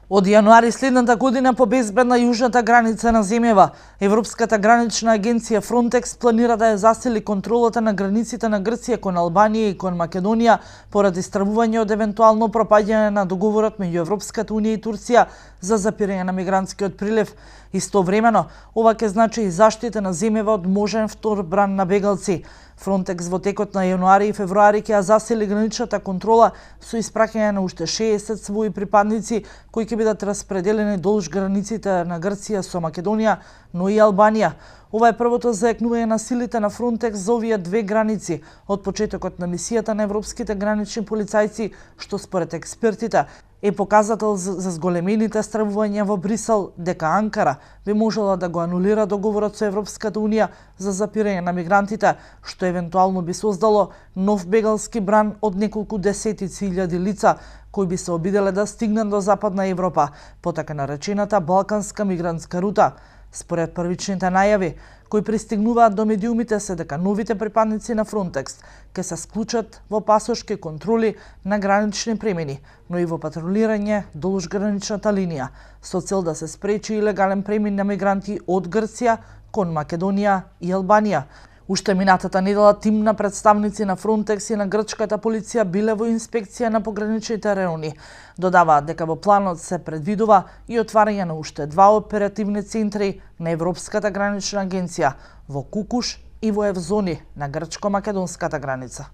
Од јануари следната година по безбедна јужната граница на земјава, Европската гранична агенција Frontex планира да ја засили контролата на границите на Грција кон Албанија и кон Македонија поради стравување од евентуално пропаѓање на договорот меѓу Европската унија и Турција за запирање на мигрантскиот прилив. Истовремено, ова ќе значи и заштита на земјава од можен втор бран на бегалци. Frontex во текот на јануари и февруари ќе ја засили граничната контрола со испраќање на уште 60 своји припадници кои ќе бидат распределени долж границите на Грција со Македонија, но и Албанија. Ова е првото зајакнување на силите на Frontex за овие две граници од почетокот на мисијата на европските гранични полицајци, што според експертите е показател за зголемените стравувања во Брисел дека Анкара би можела да го анулира договорот со Европската унија за запирање на мигрантите, што евентуално би создало нов бегалски бран од неколку десетици илјади лица кои би се обиделе да стигнат до Западна Европа по така наречената Балканска мигрантска рута. Според првичните најави кои пристигнуваат до медиумите се дека новите припадници на Frontex ќе се склучат во пасошки контроли на гранични премини, но и во патрулирање долж граничната линија, со цел да се спречи илегален премин на мигранти од Грција кон Македонија и Албанија. Уште минатата недела тим на представници на Frontex и на грчката полиција биле во инспекција на пограничните райони. Додаваат дека во планот се предвидува и отварање на уште 2 оперативни центри на Европската гранична агенција во Кукуш и во Евзони на грчко-македонската граница.